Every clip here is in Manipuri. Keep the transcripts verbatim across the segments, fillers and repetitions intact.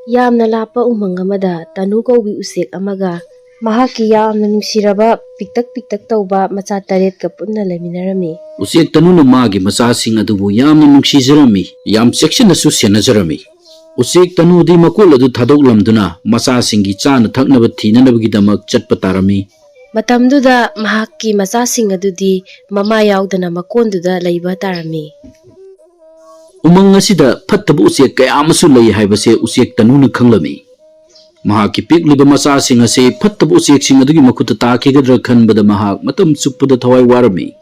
ꯌꯥꯝꯅ ꯂꯥꯞꯄ ꯎꯃꯪ ꯑꯃꯗ ꯇꯅꯨ ꯀꯧꯕꯤ ꯎꯆꯦꯛ ꯑꯃꯒ ꯃꯍꯥꯛꯀꯤ ꯌꯥꯝꯅ ꯅꯨꯡꯁꯤꯔꯕ ꯄꯤꯛꯇꯛ ꯄꯤꯛꯇꯛ ꯇꯧꯕ ꯃꯆꯥ ꯇꯔꯦꯠꯀ ꯄꯨꯟꯅ ꯂꯩꯃꯤꯟꯅꯔꯝꯃꯤ꯫ ꯎꯆꯦꯛ ꯇꯅꯨꯅ ꯃꯥꯒꯤ ꯃꯆꯥꯁꯤꯡ ꯑꯗꯨꯕꯨ ꯌꯥꯝꯅ ꯅꯨꯡꯁꯤꯖꯔꯝꯃꯤ, ꯌꯥꯝ ꯆꯦꯛꯁꯤꯟꯅꯁꯨ ꯁꯦꯟꯅꯖꯔꯝꯃꯤ꯫ ꯎꯆꯦꯛ ꯇꯅꯨꯗꯤ ꯃꯀꯣꯜ ꯑꯗꯨ ꯊꯥꯗꯣꯛꯂꯝꯗꯨꯅ ꯃꯆꯥꯁꯤꯡꯒꯤ ꯆꯥꯅ ꯊꯛꯅꯕ ꯊꯤꯅꯅꯕꯒꯤꯗꯃꯛ ꯆꯠꯄ ꯇꯥꯔꯝꯃꯤ꯫ ꯃꯇꯝꯗꯨꯗ ꯃꯍꯥꯛꯀꯤ ꯃꯆꯥꯁꯤꯡ ꯑꯗꯨꯗꯤ ꯃꯃꯥ ꯌꯥꯎꯗꯅ ꯃꯀꯣꯟꯗꯨꯗ ꯂꯩꯕ ꯇꯥꯔꯝꯃꯤ꯫ ꯎꯃꯪ ꯑꯁꯤꯗ ꯐꯠꯇꯕ ꯎꯆꯦꯛ ꯀꯌꯥ ꯑꯃꯁꯨ ꯂꯩ ꯍꯥꯏꯕꯁꯦ ꯎꯆꯦꯛ ꯇꯅꯨꯅ ꯈꯪꯂꯝꯃꯤ꯫ ꯃꯍꯥꯛꯀꯤ ꯄꯤꯛꯂꯤꯕ ꯃꯆꯥꯁꯤꯡ ꯑꯁꯤ ꯐꯠꯇꯕ ꯎꯆꯦꯛꯁꯤꯡ ꯑꯗꯨꯒꯤ ꯃꯈꯨꯠꯇ ꯇꯥꯈꯤꯒꯗ꯭ꯔꯥ ꯈꯟꯕꯗ ꯃꯍꯥꯛ ꯃꯇꯝ ꯆꯨꯞꯄꯗ ꯊꯋꯥꯏ ꯋꯥꯔꯝꯃꯤ꯫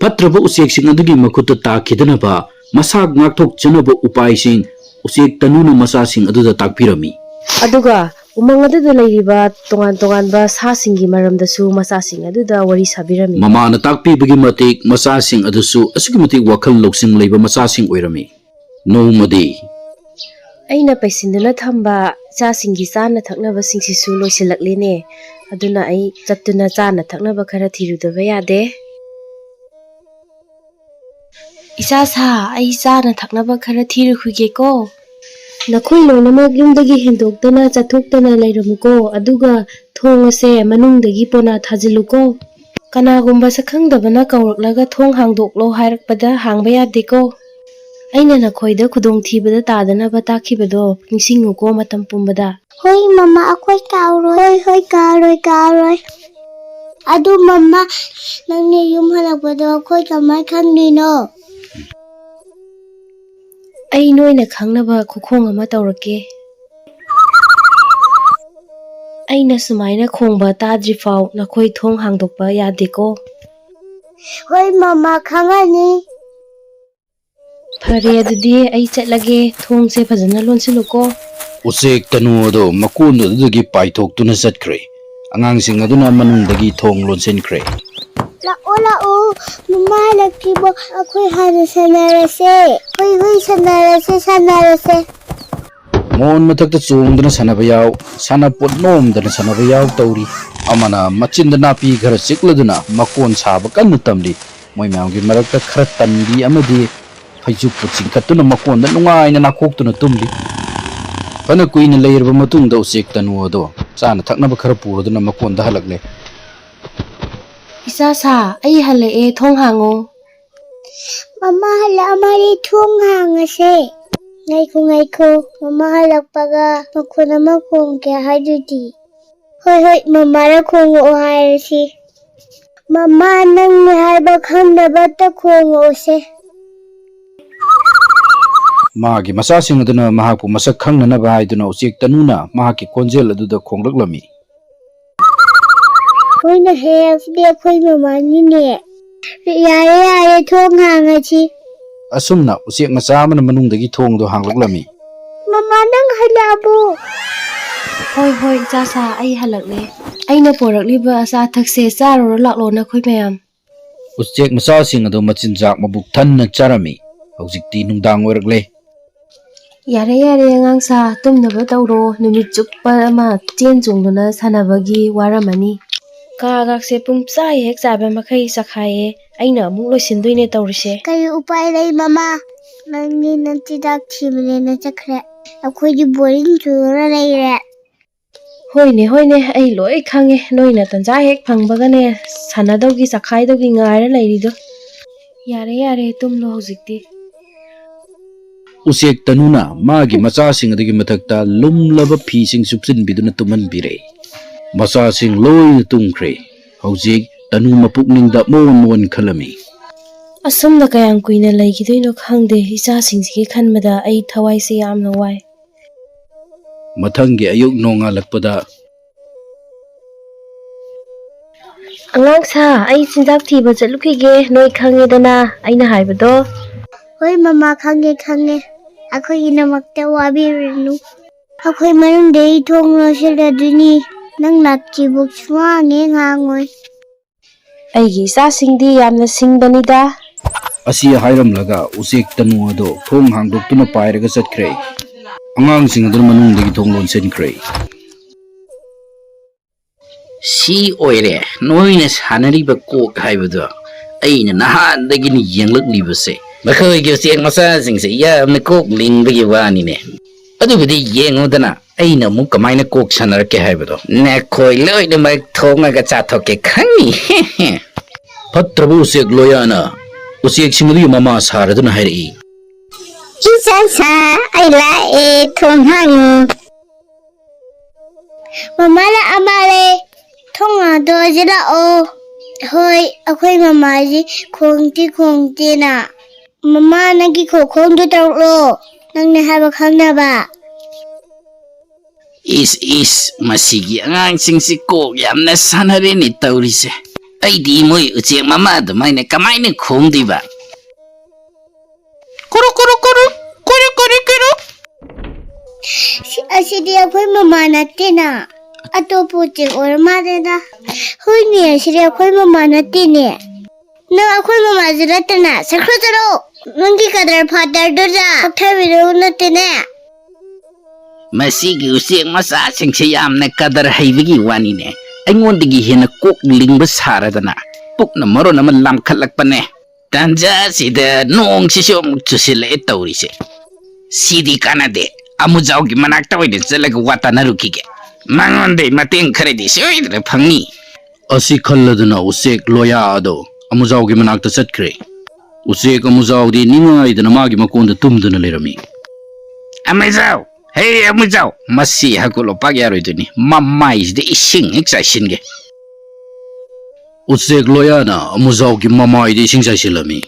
ꯐꯠꯇ꯭ꯔꯕ ꯎꯆꯦꯛꯁꯤꯡ ꯑꯗꯨꯒꯤ ꯃꯈꯨꯠꯇ ꯇꯥꯈꯤꯗꯅꯕ ꯃꯁꯥ ꯉꯥꯛꯊꯣꯛꯆꯅꯕ ꯎꯄꯥꯏꯁꯤꯡ ꯎꯆꯦꯛ ꯇꯅꯨꯅ ꯃꯆꯥꯁꯤꯡ ꯑꯗꯨꯗ ꯇꯥꯛꯄꯤꯔꯝꯃꯤ꯫ ꯑꯗꯨꯒ ꯎꯃꯪ ꯑꯗꯨꯗ ꯂꯩꯔꯤꯕ ꯇꯣꯉꯥꯟ ꯇꯣꯉꯥꯟꯕ ꯁꯥꯁꯤꯡꯒꯤ ꯃꯔꯝꯗꯁꯨ ꯃꯆꯥꯁꯤꯡ ꯑꯗꯨꯗ ꯋꯥꯔꯤ ꯁꯥꯕꯤꯔꯝꯃꯤ꯫ ꯃꯃꯥꯅ ꯇꯥꯛꯄꯤꯕꯒꯤ ꯃꯇꯤꯛ ꯃꯆꯥꯁꯤꯡ ꯑꯗꯨꯁꯨ ꯑꯁꯨꯛꯀꯤ ꯃꯇꯤꯛ ꯋꯥꯈꯜ ꯂꯧꯁꯤꯡ ꯂꯩꯕ ꯃꯆꯥꯁꯤꯡ ꯑꯣꯏꯔꯝꯃꯤ꯫ ꯅꯣꯡꯃꯗꯤ ꯑꯩꯅ ꯄꯩꯁꯤꯟꯗꯨꯅ ꯊꯝꯕ ꯏꯆꯥꯁꯤꯡꯒꯤ ꯆꯥꯅ ꯊꯛꯅꯕꯁꯤꯡꯁꯤꯁꯨ ꯂꯣꯏꯁꯤꯜꯂꯛꯂꯦꯅꯦ꯫ ꯑꯗꯨꯅ ꯑꯩ ꯆꯠꯇꯨꯅ ꯆꯥꯅ ꯊꯛꯅꯕ ꯈꯔ ꯊꯤꯔꯨꯗꯕ ꯌꯥꯗꯦ꯫ ꯏꯆꯥ ꯁꯥ, ꯑꯩ ꯆꯥꯅ ꯊꯛꯅꯕ ꯈꯔ ꯊꯤꯔꯨꯈꯤꯒꯦꯀꯣ꯫ ꯅꯈꯣꯏ ꯂꯣꯏꯅꯃꯛ ꯌꯨꯝꯗꯒꯤ ꯍꯦꯟꯗꯣꯛꯇꯅ ꯆꯠꯊꯣꯛꯇꯅ ꯂꯩꯔꯝꯃꯨꯀꯣ, ꯑꯗꯨꯒ ꯊꯣꯡ ꯑꯁꯦ ꯃꯅꯨꯡꯗꯒꯤ ꯄꯣꯅꯥ ꯊꯥꯖꯤꯜꯂꯨꯀꯣ꯫ ꯀꯅꯥꯒꯨꯝꯕ ꯁꯛꯈꯪꯗꯕꯅ ꯀꯧꯔꯛꯂꯒ ꯊꯣꯡ ꯍꯥꯡꯗꯣꯛꯂꯣ ꯍꯥꯏꯔꯛꯄꯗ ꯍꯥꯡꯕ ꯌꯥꯗꯦꯀꯣ꯫ ꯑꯩꯅ ꯅꯈꯣꯏꯗ ꯈꯨꯗꯣꯡꯊꯤꯕꯗ ꯇꯥꯗꯅꯕ ꯇꯥꯛꯈꯤꯕꯗꯣ ꯅꯤꯡꯁꯤꯡꯉꯨꯀꯣ ꯃꯇꯝ ꯄꯨꯝꯕꯗ꯫ ꯍꯣꯏ ꯃꯃꯥ, ꯑꯩꯈꯣꯏ ꯀꯥꯎꯔꯣꯏ꯫ ꯍꯣꯏ, ꯍꯣꯏ, ꯀꯥꯎꯔꯣꯏ, ꯀꯥꯎꯔꯣꯏ꯫ ꯑꯗꯨ ꯃꯃꯥ, ꯅꯪꯅ ꯌꯨꯝ ꯍꯜꯂꯛꯄꯗꯣ ꯑꯩꯈꯣꯏ ꯀꯃꯥꯏ ꯈꯪꯗꯣꯏꯅꯣ? ꯑꯩ ꯅꯣꯏꯅ ꯈꯪꯅꯕ ꯈꯨꯈꯣꯡ ꯑꯃ ꯇꯧꯔꯛꯀꯦ꯫ ꯑꯩꯅ ꯁꯨꯃꯥꯏꯅ ꯈꯣꯡꯕ ꯇꯥꯗ꯭ꯔꯤꯐꯥꯎ ꯅꯈꯣꯏ ꯊꯣꯡ ꯍꯥꯡꯗꯣꯛꯄ ꯌꯥꯗꯦꯀꯣ꯫ ꯍꯣꯏ ꯃꯃꯥ, ꯈꯪꯉꯅꯤ꯫ ꯐꯔꯦ, ꯑꯗꯨꯗꯤ ꯑꯩ ꯆꯠꯂꯒꯦ꯫ ꯊꯣꯡꯁꯦ ꯐꯖꯅ ꯂꯣꯟꯁꯤꯜꯂꯨꯀꯣ꯫ ꯎꯆꯦꯛ ꯇꯅꯨ ꯑꯗꯨ ꯃꯀꯣꯟ ꯑꯗꯨꯗꯒꯤ ꯄꯥꯏꯊꯣꯛꯇꯨꯅ ꯆꯠꯈ꯭ꯔꯦ꯫ ꯑꯉꯥꯡꯁꯤꯡ ꯑꯗꯨꯅ ꯃꯅꯨꯡꯗꯒꯤ ꯊꯣꯡ ꯂꯣꯟꯁꯤꯟꯈ꯭ꯔꯦ꯫ ꯂꯥꯛꯑꯣ, ꯂꯥꯛꯑꯣ, ꯃꯃꯥ ꯍꯜꯂꯛꯇ꯭ꯔꯤꯕꯣ? ꯑꯩꯈꯣꯏ ꯍꯥꯟꯅ ꯁꯥꯟꯅꯔꯁꯦ꯫ ꯍꯣꯏ, ꯍꯣꯏ, ꯁꯥꯟꯅꯔꯁꯦ, ꯁꯥꯟꯅꯔꯁꯦ꯫ ꯃꯣꯟ ꯃꯊꯛꯇ ꯆꯣꯡꯗꯨꯅ ꯁꯥꯟꯅꯕ ꯌꯥꯎ, ꯁꯥꯟꯅꯄꯣꯠ ꯅꯣꯝꯗꯅ ꯁꯥꯟꯅꯕ ꯌꯥꯎ ꯇꯧꯔꯤ꯫ ꯑꯃꯅ ꯃꯆꯤꯟꯗ ꯅꯥꯄꯤ ꯈꯔ ꯆꯤꯛꯂꯗꯨꯅ ꯃꯀꯣꯟ ꯁꯥꯕ ꯀꯟꯅ ꯇꯝꯂꯤ꯫ ꯃꯣꯏ ꯃꯌꯥꯝꯒꯤ ꯃꯔꯛꯇ ꯈꯔ ꯇꯟꯕꯤ ꯑꯃꯗꯤ ꯐꯩꯖꯨꯞꯄꯨ ꯆꯤꯡꯈꯠꯇꯨꯅ ꯃꯀꯣꯟꯗ ꯅꯨꯡꯉꯥꯏꯅ ꯅꯥꯈꯣꯛꯇꯨꯅ ꯇꯨꯝꯂꯤ꯫ ꯐꯅ ꯀꯨꯏꯅ ꯂꯩꯔꯕ ꯃꯇꯨꯡꯗ ꯎꯆꯦꯛ ꯇꯅꯨ ꯑꯗꯣ ꯆꯥꯅ ꯊꯛꯅꯕ ꯈꯔ ꯄꯨꯔꯗꯨꯅ ꯃꯀꯣꯟꯗ ꯍꯜꯂꯛꯂꯦ꯫ "ꯏꯆꯥ ꯁꯥ, ꯑꯩ ꯍꯜꯂꯛꯑꯦ, ꯊꯣꯡ ꯍꯥꯡꯉꯣ꯫" "ꯃꯃꯥ ꯍꯜꯂꯛꯑ ꯃꯥꯜꯂꯦ, ꯊꯣꯡ ꯍꯥꯡꯉꯁꯦ꯫" "ꯉꯥꯏꯈꯣ, ꯉꯥꯏꯈꯣ, ꯃꯃꯥ ꯍꯜꯂꯛꯄꯒ ꯃꯈꯣꯟ ꯑꯃ ꯈꯣꯡꯒꯦ ꯍꯥꯏꯗꯨꯗꯤ꯫" "ꯍꯣꯏ, ꯍꯣꯏ, ꯃꯃꯥꯅ ꯈꯣꯡꯉꯛꯑꯣ ꯍꯥꯏꯔꯁꯤ꯫" "ꯃꯃꯥ, ꯅꯪꯅꯦ ꯍꯥꯏꯕ ꯈꯪꯗꯕꯇ ꯈꯣꯡꯉꯛꯑꯣꯁꯦ꯫" ꯃꯥꯒꯤ ꯃꯆꯥꯁꯤꯡ ꯑꯗꯨꯅ ꯃꯍꯥꯛꯄꯨ ꯃꯁꯛ ꯈꯪꯅꯅꯕ ꯍꯥꯏꯗꯨꯅ ꯎꯆꯦꯛ ꯇꯅꯨꯅ ꯃꯍꯥꯛꯀꯤ ꯈꯣꯟꯖꯦꯜ ꯑꯗꯨꯗ ꯈꯣꯡꯂꯛꯂꯝꯃꯤ꯫ "ꯍꯣꯏꯅꯦ, ꯍꯌꯦꯡꯁꯤꯗꯤ ꯑꯩꯈꯣꯏ ꯃꯃꯥꯅꯤꯅꯦ꯫ ꯌꯥꯔꯦ, ꯌꯥꯔꯦ, ꯊꯣꯡ ꯍꯥꯡꯉꯁꯤ꯫" ꯑꯁꯨꯝꯅ ꯎꯆꯦꯛ ꯃꯆꯥ ꯑꯃꯅ ꯃꯅꯨꯡꯗꯒꯤ ꯊꯣꯡꯗꯣ ꯍꯥꯡꯂꯛꯂꯝꯃꯤ꯫ "ꯃꯃꯥ, ꯅꯪ ꯍꯜꯂꯛꯑꯕꯣ?" "ꯍꯣꯏ, ꯍꯣꯏ, ꯏꯆꯥ ꯁꯥ, ꯑꯩ ꯍꯜꯂꯛꯂꯦ꯫ ꯑꯩꯅ ꯄꯣꯔꯛꯂꯤꯕ ꯑꯆꯥ ꯑꯊꯛꯁꯦ ꯆꯥꯔꯨꯔ ꯂꯥꯛꯂꯣ ꯅꯈꯣꯏ ꯃꯌꯥꯝ꯫" ꯎꯆꯦꯛ ꯃꯆꯥꯁꯤꯡ ꯑꯗꯨ ꯃꯆꯤꯟꯖꯥꯛ ꯃꯕꯨꯛ ꯊꯟꯅ ꯆꯥꯔꯝꯃꯤ꯫ ꯍꯧꯖꯤꯛꯇꯤ ꯅꯨꯡꯗꯥꯡ ꯑꯣꯏꯔꯛꯂꯦ꯫ "ꯌꯥꯔꯦ, ꯌꯥꯔꯦ, ꯑꯉꯥꯡ ꯁꯥ, ꯇꯨꯝꯅꯕ ꯇꯧꯔꯣ꯫ ꯅꯨꯃꯤꯠ ꯆꯨꯞꯄ ꯑꯃ ꯆꯦꯟ ꯆꯣꯡꯗꯨꯅ ꯁꯥꯟꯅꯕꯒꯤ ꯋꯥꯔꯝꯃꯅꯤ꯫" "ꯀꯥꯒꯥꯛꯁꯦ ꯄꯨꯡ ꯆꯥ ꯍꯦꯛ ꯆꯥꯏꯕ ꯃꯈꯩ ꯆꯈꯥꯏꯌꯦ꯫ ꯑꯩꯅ ꯑꯃꯨꯛ ꯂꯣꯏꯁꯤꯟꯗꯣꯏꯅꯦ ꯇꯧꯔꯤꯁꯦ꯫" "ꯀꯔꯤ ꯎꯄꯥꯏ ꯂꯩ, ꯃꯃꯥ? ꯅꯪꯗꯤ ꯅꯆꯤꯟꯖꯥꯛ ꯊꯤꯕꯅꯦꯅ ꯆꯠꯈ꯭ꯔꯦ꯫ ꯑꯩꯈꯣꯏꯗꯤ ꯕꯣꯔꯤꯡ ꯆꯨꯔ ꯂꯩꯔꯦ꯫" "ꯍꯣꯏꯅꯦ, ꯍꯣꯏꯅꯦ, ꯑꯩ ꯂꯣꯏ ꯈꯪꯉꯦ꯫ ꯅꯣꯏꯅ ꯇꯟꯖꯥ ꯍꯦꯛ ꯐꯪꯕꯒꯅꯦ ꯁꯥꯟꯅꯗꯧꯒꯤ ꯆꯈꯥꯏꯗꯧꯒꯤ ꯉꯥꯏꯔ ꯂꯩꯔꯤꯗꯣ꯫ ꯌꯥꯔꯦ, ꯌꯥꯔꯦ, ꯇꯨꯝꯂꯣ ꯍꯧꯖꯤꯛꯇꯤ꯫" ꯎꯆꯦꯛ ꯇꯅꯨꯅ ꯃꯥꯒꯤ ꯃꯆꯥꯁꯤꯡ ꯑꯗꯨꯒꯤ ꯃꯊꯛꯇ ꯂꯨꯝꯂꯕ ꯐꯤꯁꯤꯡ ꯁꯨꯞꯆꯤꯟꯕꯤꯗꯨꯅ ꯇꯨꯝꯍꯟꯕꯤꯔꯦ꯫ ꯃꯆꯥꯁꯤꯡ ꯂꯣꯏꯅ ꯇꯨꯝꯈ꯭ꯔꯦ꯫ ꯍꯧꯖꯤꯛ ꯇꯅꯨ ꯃꯄꯨꯛꯅꯤꯡꯗ ꯃꯣꯟ ꯃꯣꯟ ꯈꯜꯂꯝꯃꯤ꯫ "ꯑꯁꯨꯝꯅ ꯀꯌꯥꯝ ꯀꯨꯏꯅ ꯂꯩꯈꯤꯗꯣꯏꯅꯣ ꯈꯪꯗꯦ꯫ ꯏꯆꯥꯁꯤꯡꯁꯤꯒꯤ ꯈꯟꯕꯗ ꯑꯩ ꯊꯋꯥꯏꯁꯦ ꯌꯥꯝꯅ ꯋꯥꯏ꯫" ꯃꯊꯪꯒꯤ ꯑꯌꯨꯛ ꯅꯣꯡꯉꯥꯜꯂꯛꯄꯗ, "ꯑꯉꯥꯡ ꯁꯥ, ꯑꯩ ꯆꯤꯟꯖꯥꯛ ꯊꯤꯕ ꯆꯠꯂꯨꯈꯤꯒꯦ, ꯅꯣꯏ ꯈꯪꯉꯦꯗꯅ ꯑꯩꯅ ꯍꯥꯏꯕꯗꯣ꯫" "ꯍꯣꯏ ꯃꯃꯥ, ꯈꯪꯉꯦ, ꯈꯪꯉꯦ꯫ ꯑꯩꯈꯣꯏꯒꯤꯗꯃꯛꯇ ꯋꯥꯕꯤꯔꯨꯔꯅꯨ꯫ ꯑꯩꯈꯣꯏ ꯃꯅꯨꯡꯗꯒꯤ ꯊꯣꯡ ꯂꯣꯟꯁꯤꯜꯂꯗꯣꯏꯅꯤ꯫ ꯅꯪ ꯂꯥꯛꯇ꯭ꯔꯤꯐꯥꯎ ꯁꯨꯡꯍꯥꯡ ꯍꯦꯛ ꯍꯥꯡꯉꯣꯏ꯫" "ꯑꯩꯒꯤ ꯏꯆꯥꯁꯤꯡꯗꯤ ꯌꯥꯝꯅ ꯁꯤꯡꯕꯅꯤꯗ꯫" ꯑꯁꯤ ꯍꯥꯏꯔꯝꯂꯒ ꯎꯆꯦꯛ ꯇꯅꯨ ꯑꯗꯣ ꯊꯣꯡ ꯍꯥꯡꯗꯣꯛꯇꯨꯅ ꯄꯥꯏꯔꯒ ꯆꯠꯈ꯭ꯔꯦ꯫ ꯑꯉꯥꯡꯁꯤꯡ ꯑꯗꯨꯅ ꯃꯅꯨꯡꯗꯒꯤ ꯊꯣꯡ ꯂꯣꯟꯁꯤꯟꯈ꯭ꯔꯦ꯫ "ꯁꯤ ꯑꯣꯏꯔꯦ ꯅꯣꯏꯅ ꯁꯥꯟꯅꯔꯤꯕ ꯀꯣꯛ ꯍꯥꯏꯕꯗꯣ꯫ ꯑꯩꯅ ꯅꯍꯥꯟꯗꯒꯤꯅꯤ ꯌꯦꯡꯂꯛꯂꯤꯕꯁꯦ꯫ ꯃꯈꯣꯏꯒꯤ ꯎꯆꯦꯛ ꯃꯆꯥꯁꯤꯡꯁꯦ ꯌꯥꯝꯅ ꯀꯣꯛ ꯂꯤꯡꯕꯒꯤ ꯋꯥꯅꯤꯅꯦ꯫" ꯑꯗꯨꯕꯨꯗꯤ ꯌꯦꯡꯉꯨꯗꯅ, ꯑꯩꯅ ꯑꯃꯨꯛ ꯀꯃꯥꯏꯅ ꯀꯣꯛ ꯁꯥꯟꯅꯔꯛꯀꯦ ꯍꯥꯏꯕꯗꯣ꯫ ꯅꯈꯣꯏ ꯂꯣꯏꯅꯃꯛ ꯊꯣꯡꯉꯒ ꯆꯥꯊꯣꯛꯀꯦ ꯈꯪꯅꯤ꯫ ꯐꯠꯇ꯭ꯔꯕ ꯎꯆꯦꯛ ꯂꯣꯌꯥꯅ ꯎꯆꯦꯛꯁꯤꯡ ꯑꯗꯨꯒꯤ ꯃꯃꯥ ꯁꯥꯔꯗꯨꯅ ꯍꯥꯏꯔꯛꯏ꯫ "ꯏꯆꯥ ꯁꯥ, ꯑꯩ ꯂꯥꯛꯑꯦ, ꯊꯣꯡ ꯍꯥꯡꯉꯨ꯫ ꯃꯃꯥ ꯂꯥꯛꯑ ꯃꯥꯜꯂꯦ, ꯊꯣꯡ ꯍꯥꯡꯗꯣꯛꯑꯁꯤ ꯂꯥꯛꯑꯣ"꯫ "ꯍꯣꯏ, ꯑꯩꯈꯣꯏ ꯃꯃꯥꯁꯤ ꯈꯣꯡꯗꯤ ꯈꯣꯡꯗꯦꯅ"꯫ "ꯃꯃꯥ, ꯅꯪꯒꯤ ꯈꯣꯡꯈꯣꯡꯗꯨ ꯇꯧꯔꯛꯂꯣ, ꯅꯪꯅ ꯍꯥꯏꯕ ꯈꯪꯅꯕ"꯫ ꯏꯁ, ꯏꯁ, ꯃꯁꯤꯒꯤ ꯑꯉꯥꯡꯁꯤꯡꯁꯤ ꯀꯣꯛ ꯌꯥꯝꯅ ꯁꯥꯟꯅꯔꯦꯅꯦ ꯇꯧꯔꯤꯁꯦ꯫ ꯑꯩꯗꯤ ꯃꯣꯏ ꯎꯆꯦꯛ ꯃꯃꯥ ꯑꯗꯨꯃꯥꯏꯅ ꯀꯃꯥꯏꯅ ꯈꯣꯡꯗꯣꯏꯕ? ꯀꯨꯔꯨ, ꯀꯨꯔꯨ, ꯀꯨꯔꯨ, ꯀꯨꯔꯨ, ꯀꯨꯔꯨ, ꯀꯨꯔꯨ꯫ "ꯁꯤ-, ꯑꯁꯤꯗꯤ ꯑꯩꯈꯣꯏ ꯃꯃꯥ ꯅꯠꯇꯦꯅ, ꯑꯇꯣꯞꯄ ꯎꯆꯦꯛ ꯑꯣꯏꯔ ꯃꯥꯜꯂꯦꯗ꯫ ꯍꯣꯏꯅꯦ, ꯑꯁꯤꯗꯤ ꯑꯩꯈꯣꯏ ꯃꯃꯥ ꯅꯠꯇꯦꯅꯦ꯫ ꯅꯪ ꯑꯩꯈꯣꯏ ꯃꯃꯥꯁꯨ ꯅꯠꯇꯅ, ꯆꯠꯈ꯭ꯔꯣ, ꯆꯠꯂꯣ꯫ ꯅꯪꯒꯤ ꯀꯗꯔ ꯐꯥꯗꯔꯗꯨꯗ ꯄꯛꯊꯕꯤꯔꯧ ꯅꯠꯇꯦꯅꯦ"꯫ ꯃꯁꯤꯒꯤ ꯎꯆꯦꯛ ꯃꯆꯥꯁꯤꯡꯁꯦ ꯌꯥꯝꯅ ꯀꯗꯔ ꯍꯩꯕꯒꯤ ꯋꯥꯅꯤꯅꯦ꯫ ꯑꯩꯉꯣꯟꯗꯒꯤ ꯍꯦꯟꯅ ꯀꯣꯛ ꯂꯤꯡꯕ ꯁꯥꯔꯗꯅ ꯄꯨꯛꯅ ꯃꯔꯣꯟ ꯑꯃ ꯂꯥꯝꯈꯠꯂꯛꯄꯅꯦ꯫ ꯇꯥꯟꯖꯥꯁꯤꯗ ꯅꯣꯡꯁꯤꯁꯨ ꯑꯃꯨꯛ ꯆꯨꯁꯤꯜꯂꯛꯑꯦ ꯇꯧꯔꯤꯁꯦ꯫ ꯁꯤꯗꯤ ꯀꯥꯟꯅꯗꯦ꯫ ꯑꯃꯨꯖꯥꯎꯒꯤ ꯃꯅꯥꯛꯇ ꯑꯣꯏꯅ ꯆꯠꯂꯒ ꯋꯥ ꯇꯥꯅꯔꯨꯈꯤꯒꯦ꯫ ꯃꯉꯣꯟꯗꯩ ꯃꯇꯦꯡ ꯈꯔꯗꯤ ꯁꯣꯏꯗꯅ ꯐꯪꯅꯤ꯫ ꯑꯁꯤ ꯈꯜꯂꯗꯨꯅ ꯎꯆꯦꯛ ꯂꯣꯌꯥ ꯑꯗꯣ ꯑꯃꯨꯖꯥꯎꯒꯤ ꯃꯅꯥꯛꯇ ꯆꯠꯈ꯭ꯔꯦ꯫ ꯎꯆꯦꯛ ꯑꯃꯨꯖꯥꯎꯗꯤ ꯅꯤꯡꯉꯥꯏꯗꯅ ꯃꯥꯒꯤ ꯃꯀꯣꯟꯗ ꯇꯨꯝꯗꯨꯅ ꯂꯩꯔꯝꯃꯤ꯫ "ꯑꯃꯨꯖꯥꯎ, ꯍꯦ ꯑꯃꯨꯖꯥꯎ, ꯃꯁꯤ ꯍꯥꯀꯨ ꯂꯣꯄꯥꯛ ꯌꯥꯔꯣꯏꯗꯣꯏꯅꯤ, ꯃꯃꯥꯏꯁꯤꯗ ꯏꯁꯤꯡ ꯍꯦꯛ ꯆꯥꯏꯁꯤꯟꯒꯦ"꯫ ꯎꯆꯦꯛ ꯂꯣꯌꯥꯅ ꯑꯃꯨꯖꯥꯎꯒꯤ ꯃꯃꯥꯏꯗ ꯏꯁꯤꯡ ꯆꯥꯏꯁꯤꯜꯂꯝꯃꯤ꯫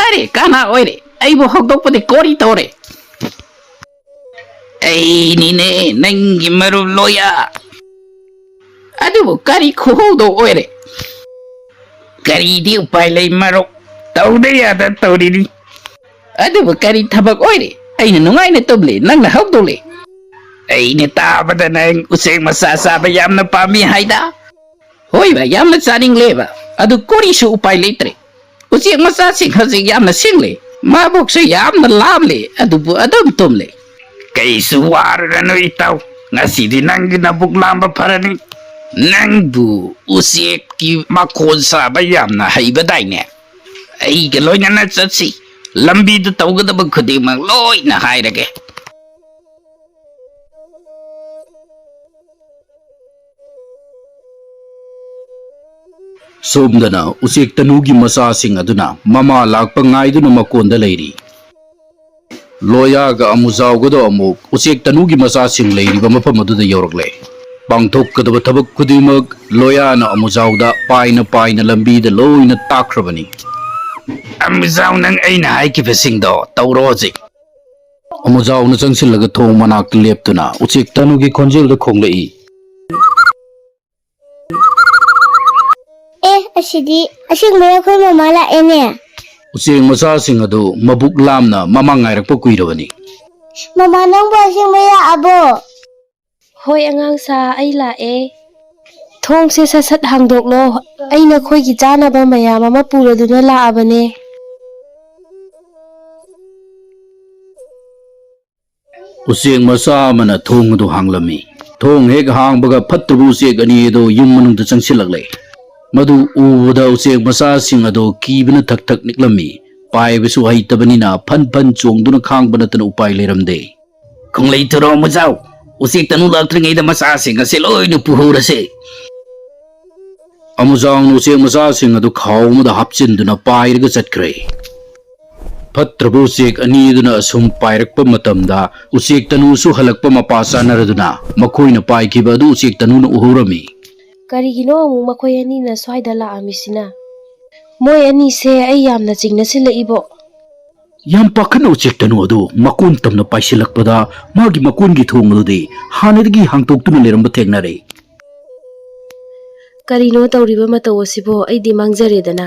"ꯑꯔꯦ, ꯀꯅꯥ ꯑꯣꯏꯔꯦ? ꯑꯩꯕꯨ ꯍꯧꯗꯣꯛꯄꯗꯤ ꯀꯣꯔꯤ ꯇꯧꯔꯦ"꯫ "ꯑꯩꯅꯤꯅꯦ, ꯅꯪꯒꯤ ꯃꯔꯨꯞ ꯂꯣꯌꯥ꯫ ꯑꯗꯨꯕꯨ ꯀꯔꯤ ꯈꯨꯍꯧꯗꯣꯛ ꯑꯣꯏꯔꯦ"꯫ "ꯀꯔꯤꯗꯤ ꯎꯄꯥꯏ ꯂꯩ ꯃꯔꯨꯞ, ꯇꯧꯗ ꯌꯥꯗ ꯇꯧꯔꯤꯅꯤ"꯫ "ꯑꯗꯨꯕꯨ ꯀꯔꯤ ꯊꯕꯛ ꯑꯣꯏꯔꯦ? ꯑꯩꯅ ꯅꯨꯡꯉꯥꯏꯅ ꯇꯨꯝꯂꯤ, ꯅꯪꯅ ꯍꯧꯗꯣꯛꯂꯤ"꯫ "ꯑꯩꯅ ꯇꯥꯕꯗ ꯅꯪ ꯎꯆꯦꯛ ꯃꯆꯥ ꯆꯥꯕ ꯌꯥꯝꯅ ꯄꯥꯝꯃꯤ ꯍꯥꯏꯗ"꯫ "ꯍꯣꯏꯕ, ꯌꯥꯝꯅ ꯆꯥꯅꯤꯡꯂꯦꯕ, ꯑꯗꯨ ꯀꯣꯔꯤꯁꯨ ꯎꯄꯥꯏ ꯂꯩꯇ꯭ꯔꯦ꯫ ꯎꯆꯦꯛ ꯃꯆꯥꯁꯤꯡ ꯍꯧꯖꯤꯛ ꯌꯥꯝꯅ ꯁꯤꯡꯂꯦ, ꯃꯕꯨꯛꯁꯨ ꯌꯥꯝꯅ ꯂꯥꯝꯂꯦ, ꯑꯗꯨꯕꯨ ꯑꯗꯨꯝ ꯇꯨꯝꯂꯦ"꯫ "ꯀꯩꯁꯨ ꯋꯥꯔꯨꯔꯅꯨ ꯏꯇꯥꯎ, ꯉꯁꯤꯗꯤ ꯅꯪꯒꯤ ꯅꯕꯨꯛ ꯂꯥꯝꯕ ꯐꯔꯅꯤ꯫ ꯅꯪꯕꯨ ꯎꯆꯦꯛꯀꯤ ꯃꯈꯣꯟ ꯁꯥꯕ ꯌꯥꯝꯅ ꯍꯩꯕꯗꯥꯏꯅꯦ? ꯑꯩꯒ ꯂꯣꯏꯅꯅ ꯆꯠꯁꯤ"꯫ ꯂꯝꯕꯤꯗ ꯇꯧꯒꯗꯕ ꯈꯨꯗꯤꯡꯃꯛ ꯂꯣꯏꯅ ꯍꯥꯏꯔꯒꯦ꯫ ꯁꯣꯝꯗꯅ ꯎꯆꯦꯛ ꯇꯅꯨꯒꯤ ꯃꯆꯥꯁꯤꯡ ꯑꯗꯨꯅ ꯃꯃꯥ ꯂꯥꯛꯄ ꯉꯥꯏꯗꯨꯅ ꯃꯀꯣꯟꯗ ꯂꯩꯔꯤ꯫ ꯂꯣꯌꯥꯒ ꯑꯃꯨꯖꯥꯎꯒꯗꯣ ꯑꯃꯨꯛ ꯎꯆꯦꯛ ꯇꯅꯨꯒꯤ ꯃꯆꯥꯁꯤꯡ ꯂꯩꯔꯤꯕ ꯃꯐꯝ ꯑꯗꯨꯗ ꯌꯧꯔꯛꯂꯦ꯫ ꯄꯥꯡꯊꯣꯛꯀꯗꯕ ꯊꯕꯛ ꯈꯨꯗꯤꯡꯃꯛ ꯂꯣꯌꯥꯅ ꯑꯃꯨꯖꯥꯎꯗ ꯄꯥꯏꯅ ꯄꯥꯏꯅ ꯂꯝꯕꯤꯗ ꯂꯣꯏꯅ ꯇꯥꯛꯈ꯭ꯔꯕꯅꯤ꯫ ꯑꯃꯨꯖꯥꯎ, ꯅꯪ ꯑꯩꯅ ꯍꯥꯏꯈꯤꯕꯁꯤꯡꯗꯣ ꯇꯧꯔꯣ ꯍꯧꯖꯤꯛ꯫ ꯑꯃꯨꯖꯥꯎꯅ ꯆꯪꯁꯤꯜꯂꯒ ꯊꯣꯡ ꯃꯅꯥꯛꯇ ꯂꯦꯞꯇꯨꯅ ꯎꯆꯦꯛ ꯇꯅꯨꯒꯤ ꯈꯣꯟꯖꯦꯜꯗ ꯈꯣꯡꯂꯛꯏ꯫ ꯑꯦ, ꯑꯁꯤꯗꯤ ꯑꯁꯦꯡꯕꯩ ꯑꯩꯈꯣꯏ ꯃꯃꯥ ꯂꯥꯛꯑꯦꯅꯦ꯫ ꯎꯆꯦꯛ ꯃꯆꯥꯁꯤꯡ ꯑꯗꯨ ꯃꯕꯨꯛ ꯂꯥꯝꯅ ꯃꯃꯥ ꯉꯥꯏꯔꯛꯄ ꯀꯨꯏꯔꯕꯅꯤ꯫ ꯃꯃꯥ, ꯅꯪꯕꯨ ꯑꯁꯦꯡꯕꯩ ꯂꯥꯛꯑꯕꯣ? ꯍꯣꯏ, ꯑꯉꯥꯡ ꯁꯥ, ꯑꯩ ꯂꯥꯛꯑꯦ꯫ ꯊꯣꯡꯁꯦ ꯁꯠ ꯁꯠ ꯍꯥꯡꯗꯣꯛꯂꯣ꯫ ꯑꯩ ꯅꯈꯣꯏꯒꯤ ꯆꯥꯅꯕ ꯃꯌꯥꯝ ꯑꯃ ꯄꯨꯔꯗꯨꯅ ꯂꯥꯛꯑꯕꯅꯦ꯫ ꯎꯆꯦꯛ ꯃꯆꯥ ꯑꯃꯅ ꯊꯣꯡ ꯑꯗꯨ ꯍꯥꯡꯂꯝꯃꯤ꯫ ꯊꯣꯡ ꯍꯦꯛ ꯍꯥꯡꯕꯒ ꯐꯠꯇꯕ ꯎꯆꯦꯛ ꯑꯅꯤ ꯑꯗꯨ ꯌꯨꯝ ꯃꯅꯨꯡꯗ ꯆꯪꯁꯤꯜꯂꯛꯂꯦ꯫ ꯃꯗꯨ ꯎꯕꯗ ꯎꯆꯦꯛ ꯃꯆꯥꯁꯤꯡ ꯑꯗꯨ ꯀꯤꯕꯅ ꯊꯛ ꯊꯛ ꯅꯤꯛꯂꯝꯃꯤ꯫ ꯄꯥꯏꯕꯁꯨ ꯍꯩꯇꯕꯅꯤꯅ ꯐꯟ ꯐꯟ ꯆꯣꯡꯗꯨꯅ ꯈꯥꯡꯕ ꯅꯠꯇꯅ ꯎꯄꯥꯏ ꯂꯩꯔꯝꯗꯦ꯫ ꯈꯣꯡꯂꯩ ꯊꯨꯔꯣ ꯑꯃꯨꯖꯥꯎ, ꯎꯆꯦꯛ ꯇꯅꯨ ꯂꯥꯛꯇ꯭ꯔꯤꯉꯩꯗ ꯃꯆꯥꯁꯤꯡ ꯑꯁꯦ ꯂꯣꯏꯅ ꯄꯨꯍꯧꯔꯁꯦ꯫ ꯑꯃꯨꯖꯥꯎꯅ ꯎꯆꯦꯛ ꯃꯆꯥꯁꯤꯡ ꯑꯗꯨ ꯈꯥꯎ ꯑꯃꯗ ꯍꯥꯞꯆꯤꯟꯗꯨꯅ ꯄꯥꯏꯔꯒ ꯆꯠꯈ꯭ꯔꯦ꯫ ꯐꯠꯇ꯭ꯔꯕ ꯎꯆꯦꯛ ꯑꯅꯤ ꯑꯗꯨꯅ ꯑꯁꯨꯝ ꯄꯥꯏꯔꯛꯄ ꯃꯇꯝꯗ ꯎꯆꯦꯛ ꯇꯅꯨꯁꯨ ꯍꯜꯂꯛꯄ ꯃꯄꯥ ꯆꯥꯅꯔꯗꯨꯅ ꯃꯈꯣꯏꯅ ꯄꯥꯏꯈꯤꯕ ꯑꯗꯨ ꯎꯆꯦꯛ ꯇꯅꯨꯅ ꯎꯍꯧꯔꯝꯃꯤ꯫ ꯀꯔꯤꯒꯤꯅꯣ ꯑꯃꯨꯛ ꯃꯈꯣꯏ ꯑꯅꯤꯅ ꯁ꯭ꯋꯥꯏꯗ ꯂꯥꯛꯑꯝꯃꯤꯁꯤꯅ? ꯃꯣꯏ ꯑꯅꯤꯁꯦ ꯑꯩ ꯌꯥꯝꯅ ꯆꯤꯡꯅꯁꯤꯜꯂꯛꯏꯕꯣ꯫ ꯌꯥꯝ ꯄꯥꯈꯠꯅ ꯎꯆꯦꯛ ꯇꯅꯨ ꯑꯗꯨ ꯃꯀꯣꯟ ꯇꯝꯅ ꯄꯥꯏꯁꯤꯜꯂꯛꯄꯗ ꯃꯥꯒꯤ ꯃꯀꯣꯟꯒꯤ ꯊꯣꯡ ꯑꯗꯨꯗꯤ ꯍꯥꯟꯅꯗꯒꯤ ꯍꯥꯡꯇꯣꯛꯇꯨꯅ ꯂꯩꯔꯝꯕ ꯊꯦꯡꯅꯔꯦ꯫ ꯀꯔꯤꯅꯣ ꯇꯧꯔꯤꯕ ꯃꯇꯧ ꯑꯁꯤꯕꯣ? ꯑꯩꯗꯤ ꯃꯥꯡꯖꯔꯦꯗꯅ꯫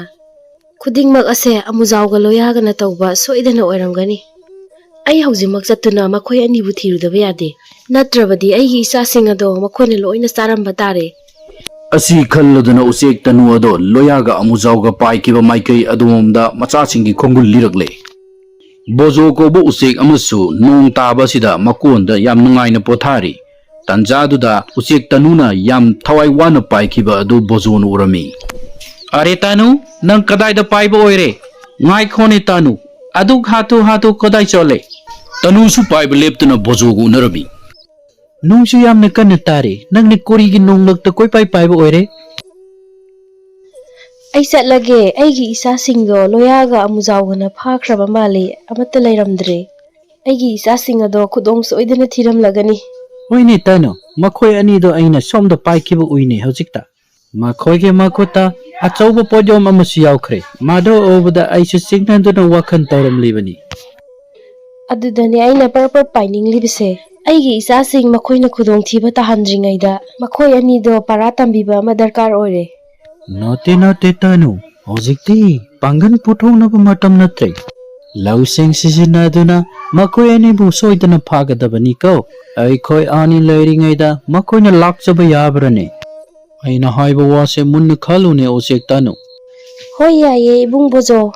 ꯈꯨꯗꯤꯡꯃꯛ ꯑꯁꯦ ꯑꯃꯨꯖꯥꯎꯒ ꯂꯣꯌꯥꯒꯅ ꯇꯧꯕ ꯁꯣꯏꯗꯅ ꯑꯣꯏꯔꯝꯒꯅꯤ꯫ ꯑꯩ ꯍꯧꯖꯤꯛꯃꯛ ꯆꯠꯇꯨꯅ ꯃꯈꯣꯏ ꯑꯅꯤꯕꯨ ꯊꯤꯔꯨꯗꯕ ꯌꯥꯗꯦ꯫ ꯅꯠꯇ꯭ꯔꯕꯗꯤ ꯑꯩꯒꯤ ꯏꯆꯥꯁꯤꯡ ꯑꯗꯣ ꯃꯈꯣꯏꯅ ꯂꯣꯏꯅ ꯆꯥꯔꯝꯕ ꯇꯥꯔꯦ꯫ ꯑꯁꯤ ꯈꯜꯂꯗꯨꯅ ꯎꯆꯦꯛ ꯇꯅꯨ ꯑꯗꯣ ꯂꯣꯌꯥꯒ ꯑꯃꯨꯖꯥꯎꯒ ꯄꯥꯏꯈꯤꯕ ꯃꯥꯏꯀꯩ ꯑꯗꯣꯝꯗ ꯃꯆꯥꯁꯤꯡꯒꯤ ꯈꯣꯡꯒꯨꯜ ꯂꯤꯔꯛꯂꯦ꯫ ꯕꯣꯖꯣ ꯀꯧꯕ ꯎꯆꯦꯛ ꯑꯃꯁꯨ ꯅꯣꯡ ꯇꯥꯕ ꯑꯁꯤꯗ ꯃꯀꯣꯟꯗ ꯌꯥꯝ ꯅꯨꯡꯉꯥꯏꯅ ꯄꯣꯊꯥꯔꯤ꯫ ꯇꯟꯖꯥꯗꯨꯗ ꯎꯆꯦꯛ ꯇꯅꯨꯅ ꯌꯥꯝ ꯊꯋꯥꯏ ꯋꯥꯅ ꯄꯥꯏꯈꯤꯕ ꯑꯗꯨ ꯕꯣꯖꯣꯅ ꯎꯔꯝꯃꯤ꯫ "ꯑꯔꯦ ꯇꯥꯅꯨ, ꯅꯪ ꯀꯗꯥꯏꯗ ꯄꯥꯏꯕ ꯑꯣꯏꯔꯦ? ꯉꯥꯏꯈꯣꯅꯦ ꯇꯥꯅꯨ, ꯑꯗꯨꯛ ꯍꯥꯊꯨ ꯍꯥꯊꯨ ꯀꯗꯥꯏ ꯆꯠꯂꯦ? ꯇꯅꯨꯁꯨ ꯄꯥꯏꯕ ꯂꯦꯞꯇꯅ ꯕꯣꯖꯣꯒ ꯎꯅꯔꯝꯃꯤ꯫ ꯅꯣꯡꯁꯨ ꯌꯥꯝꯅ ꯀꯟꯅ ꯇꯥꯔꯤ꯫ ꯅꯪꯅ ꯀꯣꯔꯤꯒꯤ ꯅꯣꯡꯂꯛꯇ ꯀꯣꯏꯄꯥꯏ ꯄꯥꯏꯕ ꯑꯣꯏꯔꯦ꯫ ꯑꯩ ꯆꯠꯂꯒꯦ꯫ ꯑꯩꯒꯤ ꯏꯆꯥꯁꯤꯡꯗꯣ ꯂꯣꯌꯥꯒ ꯑꯃꯨꯖꯥꯎꯒꯅ ꯐꯥꯈ꯭ꯔꯕ ꯃꯥꯜꯂꯤ꯫ ꯑꯃꯠꯇ ꯂꯩꯔꯝꯗ꯭ꯔꯦ꯫ ꯑꯩꯒꯤ ꯏꯆꯥꯁꯤꯡ ꯑꯗꯣ ꯈꯨꯗꯣꯡ ꯁꯣꯏꯗꯅ ꯊꯤꯔꯝꯂꯒꯅꯤ꯫ ꯍꯣꯏꯅꯦ ꯇꯅꯨ, ꯃꯈꯣꯏ ꯑꯅꯤꯗꯣ ꯑꯩꯅ ꯁꯣꯝꯗ ꯄꯥꯏꯈꯤꯕ ꯎꯏꯅꯦ ꯍꯧꯖꯤꯛꯇ꯫ ꯃꯈꯣꯏꯒꯤ ꯃꯈꯨꯠꯇ ꯑꯆꯧꯕ ꯄꯣꯠꯌꯣꯝ ꯑꯃꯁꯨ ꯌꯥꯎꯈ꯭ꯔꯦ꯫ ꯃꯗꯨ ꯎꯕꯗ ꯑꯩꯁꯨ ꯆꯤꯡꯅꯗꯨꯅ ꯋꯥꯈꯜ ꯇꯧꯔꯝꯂꯤꯕꯅꯤ꯫ ꯑꯗꯨꯗꯅꯦ ꯑꯩꯅ ꯄꯔꯞ ꯄꯔꯞ ꯄꯥꯏꯅꯤꯡꯂꯤꯕꯁꯦ꯫ ꯑꯩꯒꯤ ꯏꯆꯥꯁꯤꯡ ꯃꯈꯣꯏꯅ ꯈꯨꯗꯣꯡꯊꯤꯕ ꯇꯥꯍꯟꯗ꯭ꯔꯤꯉꯩꯗ ꯃꯈꯣꯏ ꯑꯅꯤꯗꯣ ꯄꯔꯥ ꯇꯝꯕꯤꯕ ꯑꯃ ꯗꯔꯀꯥꯔ ꯑꯣꯏꯔꯦ꯫ ꯅꯠꯇꯦ, ꯅꯠꯇꯦ, ꯇꯅꯨ꯫ ꯍꯧꯖꯤꯛꯇꯤ ꯄꯥꯡꯒꯜ ꯄꯨꯊꯣꯛꯅꯕ ꯃꯇꯝ ꯅꯠꯇ꯭ꯔꯦ꯫ ꯂꯧꯁꯤꯡ ꯁꯤꯖꯤꯟꯅꯗꯨꯅ ꯃꯈꯣꯏ ꯑꯅꯤꯕꯨ ꯁꯣꯏꯗꯅ ꯐꯥꯒꯗꯕꯅꯤꯀꯣ꯫ ꯑꯩꯈꯣꯏ ꯑꯅꯤ ꯂꯩꯔꯤꯉꯩꯗ ꯃꯈꯣꯏꯅ ꯂꯥꯛꯆꯕ ꯌꯥꯕ꯭ꯔꯅꯦ? ꯑꯩꯅ ꯍꯥꯏꯕ ꯋꯥꯁꯦ ꯃꯨꯟꯅ ꯈꯜꯂꯨꯅꯦ, ꯎꯆꯦꯛ ꯇꯅꯨ꯫ ꯍꯣꯏ, ꯌꯥꯏꯌꯦ, ꯏꯕꯨꯡ ꯕꯣꯖꯣ꯫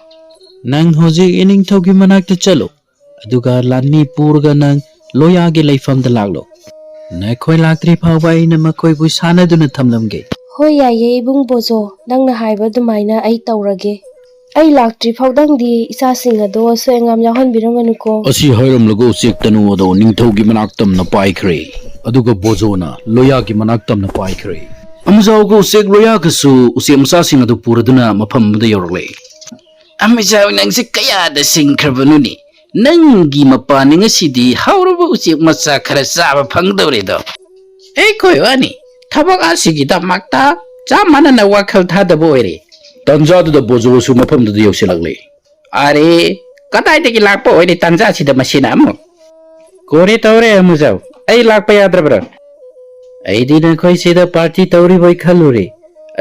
ꯅꯪ ꯍꯧꯖꯤꯛ ꯏꯅꯤꯡꯊꯧꯒꯤ ꯃꯅꯥꯛꯇ ꯆꯠꯂꯨ, ꯑꯗꯨꯒ ꯂꯥꯟꯃꯤ ꯄꯨꯔꯒ ꯅꯪ ꯂꯣꯌꯥꯒꯤ ꯂꯩꯐꯝꯗ ꯂꯥꯛꯂꯣ꯫ ꯅꯈꯣꯏ ꯂꯥꯛꯇ꯭ꯔꯤ ꯐꯥꯎꯕ ꯑꯩꯅ ꯃꯈꯣꯏꯕꯨ ꯁꯥꯟꯅꯗꯨꯅ ꯊꯝꯂꯝꯒꯦ꯫ ꯍꯣꯏ, ꯌꯥꯏꯌꯦ, ꯏꯕꯨꯡ ꯕꯣꯖꯣ꯫ ꯅꯪꯅ ꯍꯥꯏꯕ ꯑꯗꯨꯃꯥꯏꯅ ꯑꯩ ꯇꯧꯔꯒꯦ꯫ ꯑꯩ ꯂꯥꯛꯇ꯭ꯔꯤ ꯐꯥꯎꯗꯪꯗꯤ ꯏꯆꯥꯁꯤꯡ ꯑꯗꯣ ꯑꯁꯣꯏ ꯑꯉꯥꯝ ꯌꯥꯎꯍꯟꯕꯤꯔꯝꯒꯅꯨꯀꯣ꯫ ꯑꯁꯤ ꯍꯥꯏꯔꯝꯂꯒ ꯎꯆꯦꯛ ꯇꯅꯨ ꯑꯗꯣ ꯅꯤꯡꯊꯧꯒꯤ ꯃꯅꯥꯛ ꯇꯝꯅ ꯄꯥꯏꯈ꯭ꯔꯦ꯫ ꯑꯗꯨꯒ ꯕꯣꯖꯣꯅ ꯂꯣꯌꯥꯒꯤ ꯃꯅꯥꯛ ꯇꯝꯅ ꯄꯥꯏꯈ꯭ꯔꯦ꯫ ꯑꯃꯨꯖꯥꯎꯒ ꯎꯆꯦꯛ ꯂꯣꯌꯥꯒꯁꯨ ꯎꯆꯦꯛ ꯃꯆꯥꯁꯤꯡ ꯑꯗꯨ ꯄꯨꯔꯗꯨꯅ ꯃꯐꯝ ꯑꯃꯗ ꯌꯧꯔꯛꯂꯦ꯫ ꯑꯃꯨꯖꯥꯎ, ꯅꯪꯁꯦ ꯀꯌꯥꯗ ꯁꯤꯡꯈ꯭ꯔꯕꯅꯣꯅꯦ? ꯅꯪꯒꯤ ꯃꯄꯥꯅꯤ ꯉꯁꯤꯗꯤ ꯍꯥꯎꯔꯕ ꯎꯆꯦꯛ ꯃꯆꯥ ꯈꯔ ꯆꯥꯕ ꯐꯪꯗꯧꯔꯦꯗꯣ꯫ ꯑꯩꯈꯣꯏ ꯑꯅꯤ ꯊꯕꯛ ꯑꯁꯤꯒꯤꯗꯃꯛꯇ ꯆꯞ ꯃꯥꯟꯅꯅ ꯋꯥꯈꯜ ꯊꯥꯗꯕ ꯑꯣꯏꯔꯦ꯫ ꯇꯥꯟꯖꯥꯗꯨꯗ ꯕꯣꯖꯣꯁꯨ ꯃꯐꯝꯗꯨꯗ ꯌꯧꯁꯤꯜꯂꯛꯂꯦ꯫ ꯑꯔꯦ, ꯀꯗꯥꯏꯗꯒꯤ ꯂꯥꯛꯄ ꯑꯣꯏꯔꯦ ꯇꯥꯟꯖꯥꯁꯤꯗ ꯃꯁꯤꯅ ꯑꯃꯨꯛ? ꯀꯣꯔꯦ ꯇꯧꯔꯦ ꯑꯃꯨꯖꯥꯎ, ꯑꯩ ꯂꯥꯛꯄ ꯌꯥꯗ꯭ꯔꯕ꯭ꯔꯥ? ꯑꯩꯗꯤ ꯅꯈꯣꯏ ꯁꯤꯗ ꯄꯥꯔꯇꯤ ꯇꯧꯔꯤꯕꯣꯏ ꯈꯜꯂꯨꯔꯦ,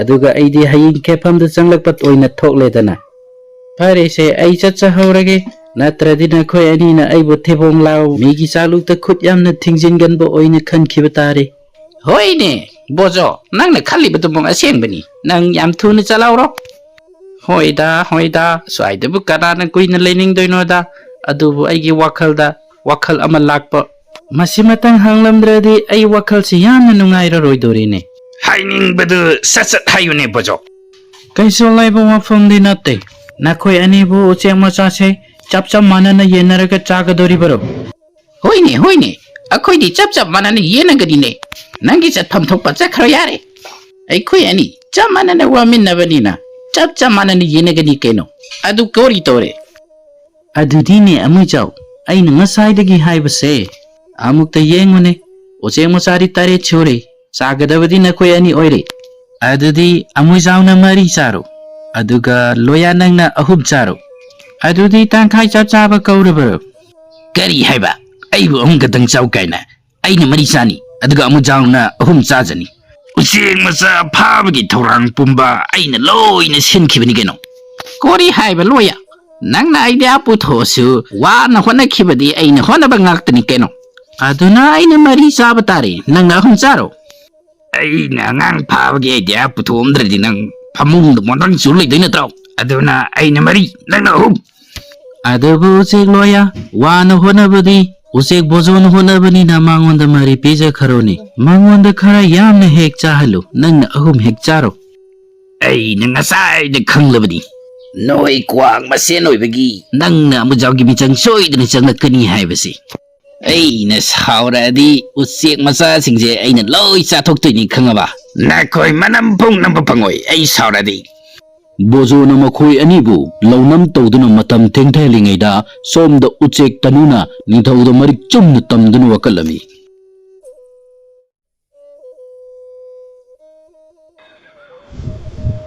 ꯑꯗꯨꯒ ꯑꯩꯗꯤ ꯍꯌꯦꯡ ꯀꯦꯐꯝꯗ ꯆꯪꯂꯛꯄ ꯑꯣꯏꯅ ꯊꯣꯛꯂꯦꯗꯅ꯫ ꯐꯔꯦꯁꯦ, ꯑꯩ ꯆꯠꯆꯍꯧꯔꯒꯦ, ꯅꯠꯇ꯭ꯔꯗꯤ ꯅꯈꯣꯏ ꯑꯅꯤꯅ ꯑꯩꯕꯨ ꯊꯤꯕꯣꯡ ꯂꯥꯎ ꯃꯤꯒꯤ ꯆꯥꯂꯨꯛꯇ ꯈꯨꯠ ꯌꯥꯝꯅ ꯊꯤꯡꯖꯤꯟꯒꯟꯕ ꯑꯣꯏꯅ ꯈꯟꯈꯤꯕ ꯇꯥꯔꯦ꯫ ꯍꯣꯏꯅꯦ, ꯕꯣꯖꯣ, ꯅꯪꯅ ꯈꯜꯂꯤꯕꯗꯨꯃꯛ ꯑꯁꯦꯡꯕꯅꯤ꯫ ꯅꯪ ꯌꯥꯝ ꯊꯨꯅ ꯆꯠꯍꯧꯔꯣ꯫ ꯍꯣꯏꯗ, ꯍꯣꯏꯗ, ꯁ꯭ꯋꯥꯏꯗꯕꯨ ꯀꯅꯥꯅ ꯀꯨꯏꯅ ꯂꯩꯅꯤꯡꯗꯣꯏꯅꯣꯗ? ꯑꯗꯨꯕꯨ ꯑꯩꯒꯤ ꯋꯥꯈꯜꯗ ꯋꯥꯈꯜ ꯑꯃ ꯂꯥꯛꯄ꯫ ꯃꯁꯤꯃꯇꯪ ꯍꯥꯡꯂꯝꯗ꯭ꯔꯗꯤ ꯑꯩ ꯋꯥꯈꯜꯁꯤ ꯌꯥꯝꯅ ꯅꯨꯡꯉꯥꯏꯔꯔꯣꯏꯗꯣꯔꯤꯅꯦ꯫ ꯍꯥꯏꯅꯤꯡꯕꯗꯨ ꯁꯠ ꯁꯠ ꯍꯥꯏꯌꯨꯅꯦ, ꯕꯣꯖꯣ꯫ ꯀꯩꯁꯨ ꯂꯩꯕ ꯋꯥꯐꯝꯗꯤ ꯅꯠꯇꯦ꯫ ꯅꯈꯣꯏ ꯑꯅꯤꯕꯨ ꯎꯆꯦꯛ ꯃꯆꯥꯁꯦ ꯆꯞ ꯆꯞ ꯃꯥꯟꯅꯅ ꯌꯦꯟꯅꯔꯒ ꯆꯥꯒꯗꯣꯔꯤꯕꯔꯣ? ꯍꯣꯏꯅꯦ, ꯍꯣꯏꯅꯦ, ꯑꯩꯈꯣꯏꯗꯤ ꯆꯞ ꯆꯞ ꯃꯥꯟꯅꯅ ꯌꯦꯟꯅꯒꯅꯤꯅꯦ꯫ ꯅꯪꯒꯤ ꯆꯠꯐꯝ ꯊꯣꯛꯄ ꯆꯠꯈ꯭ꯔꯣ ꯌꯥꯔꯦ꯫ ꯑꯩꯈꯣꯏ ꯑꯅꯤ ꯆꯞ ꯃꯥꯟꯅꯅ ꯋꯥꯃꯤꯟꯅꯕꯅꯤꯅ ꯆꯞ ꯆꯞ ꯃꯥꯟꯅꯅ ꯌꯦꯟꯅꯒꯅꯤ ꯀꯩꯅꯣ꯫ ꯑꯗꯨ ꯀꯣꯔꯤ ꯇꯧꯔꯦ꯫ ꯑꯗꯨꯗꯤꯅꯦ ꯑꯃꯨꯏꯖꯥꯎ, ꯑꯩꯅ ꯉꯁꯥꯏꯗꯒꯤ ꯍꯥꯏꯕꯁꯦ, ꯑꯃꯨꯛꯇ ꯌꯦꯡꯉꯨꯅꯦ, ꯎꯆꯦꯛ ꯃꯆꯥꯗꯤ ꯇꯔꯦꯠ ꯁꯨꯔꯦ, ꯆꯥꯒꯗꯕꯗꯤ ꯅꯈꯣꯏ ꯑꯅꯤ ꯑꯣꯏꯔꯦ꯫ ꯑꯗꯨꯗꯤ ꯑꯃꯨꯏꯖꯥꯎꯅ ꯃꯔꯤ ꯆꯥꯔꯣ, ꯑꯗꯨꯒ ꯂꯣꯌꯥ ꯅꯪꯅ ꯑꯍꯨꯝ ꯆꯥꯔꯣ꯫ ꯑꯗꯨꯗꯤ ꯇꯪꯈꯥꯏ ꯆꯞ ꯆꯥꯕ ꯀꯧꯔꯕ꯭ꯔꯣ? ꯀꯔꯤ ꯍꯥꯏꯕ? ꯑꯩꯕꯨ ꯑꯍꯨꯝ ꯈꯛꯇꯪ ꯆꯥꯎ ꯀꯥꯏꯅ? ꯑꯩꯅ ꯃꯔꯤ ꯆꯥꯅꯤ, ꯑꯗꯨꯒ ꯑꯃꯨꯏꯖꯥꯎꯅ ꯑꯍꯨꯝ ꯆꯥꯖꯅꯤ꯫ ꯎꯆꯦꯛ ꯃꯆꯥ ꯐꯥꯕꯒꯤ ꯊꯧꯔꯥꯡ ꯄꯨꯝꯕ ꯑꯩꯅ ꯂꯣꯏꯅ ꯁꯤꯟꯈꯤꯕꯅꯤ ꯀꯩꯅꯣ꯫ ꯀꯣꯔꯤ ꯍꯥꯏꯕ ꯂꯣꯌꯥ, ꯅꯪꯅ ꯑꯥꯏꯗꯤꯌꯥ ꯄꯨꯊꯣꯛꯑꯁꯨ ꯋꯥꯅ ꯍꯣꯠꯅꯈꯤꯕꯗꯤ ꯑꯩꯅ ꯍꯣꯠꯅꯕ ꯉꯥꯛꯇꯅꯤ ꯀꯩꯅꯣ꯫ ꯑꯗꯨꯅ ꯑꯩꯅ ꯃꯔꯤ ꯆꯥꯕ ꯇꯥꯔꯦ, ꯅꯪꯅ ꯑꯍꯨꯝ ꯆꯥꯔꯣ꯫ ꯑꯩꯅ ꯑꯉꯥꯡ ꯐꯥꯕꯒꯤ ꯑꯥꯏꯗꯤꯌꯥ ꯄꯨꯊꯣꯛꯑꯝꯗ꯭ꯔꯗꯤ ꯅꯪ ꯐꯃꯨꯡꯗ ꯃꯣꯟꯗꯪ ꯆꯨ ꯂꯩꯗꯣꯏ ꯅꯠꯇ꯭ꯔꯣ? ꯑꯗꯨꯅ ꯑꯩꯅ ꯃꯔꯤ, ꯅꯪꯅ ꯑꯍꯨꯝ꯫ ꯑꯗꯨꯕꯨ ꯎꯆꯦꯛ ꯂꯣꯌꯥ, ꯋꯥꯅ ꯍꯣꯠꯅꯕꯗꯤ ꯎꯆꯦꯛ ꯕꯣꯖꯣꯅ ꯍꯣꯠꯅꯕꯅꯤꯅ ꯃꯉꯣꯟꯗ ꯃꯔꯤ ꯄꯤꯖꯈ꯭ꯔꯣꯅꯦ꯫ ꯃꯉꯣꯟꯗ ꯈꯔ ꯌꯥꯝꯅ ꯍꯦꯛ ꯆꯥꯍꯜꯂꯨ, ꯅꯪꯅ ꯑꯍꯨꯝ ꯍꯦꯛ ꯆꯥꯔꯣ꯫ ꯑꯩꯅ ꯉꯁꯥꯏꯗ ꯈꯪꯂꯕꯅꯤ, ꯅꯣꯏ ꯀ꯭ꯋꯥꯛ ꯃꯁꯦꯟ ꯑꯣꯏꯕꯒꯤ ꯅꯪꯅ ꯑꯃꯨꯖꯥꯎꯒꯤ ꯃꯤꯆꯪ ꯁꯣꯏꯗꯅ ꯆꯪꯂꯛꯀꯅꯤ ꯍꯥꯏꯕꯁꯤ꯫ ꯑꯩꯅ ꯁꯥꯎꯔꯛꯑꯗꯤ ꯎꯆꯦꯛ ꯃꯆꯥꯁꯤꯡꯁꯦ ꯑꯩꯅ ꯂꯣꯏ ꯆꯥꯊꯣꯛꯇꯣꯏꯅꯤ, ꯈꯪꯉꯕ? ꯅꯈꯣꯏ ꯃꯅꯝ ꯐꯥꯎ ꯅꯝꯕ ꯐꯪꯉꯣꯏ ꯑꯩ ꯁꯥꯎꯔꯛꯑꯗꯤ꯫ ꯕꯣꯖꯣꯅ ꯃꯈꯣꯏ ꯑꯅꯤꯕꯨ ꯂꯧꯅꯝ ꯇꯧꯗꯨꯅ ꯃꯇꯝ ꯊꯦꯡꯊꯍꯜꯂꯤꯉꯩꯗ ꯁꯣꯝꯗ ꯎꯆꯦꯛ ꯇꯅꯨꯅ ꯅꯤꯡꯊꯧꯗ ꯃꯔꯤꯛ ꯆꯨꯝꯅ ꯇꯝꯗꯨꯅ ꯋꯥꯀꯠꯂꯝꯃꯤ꯫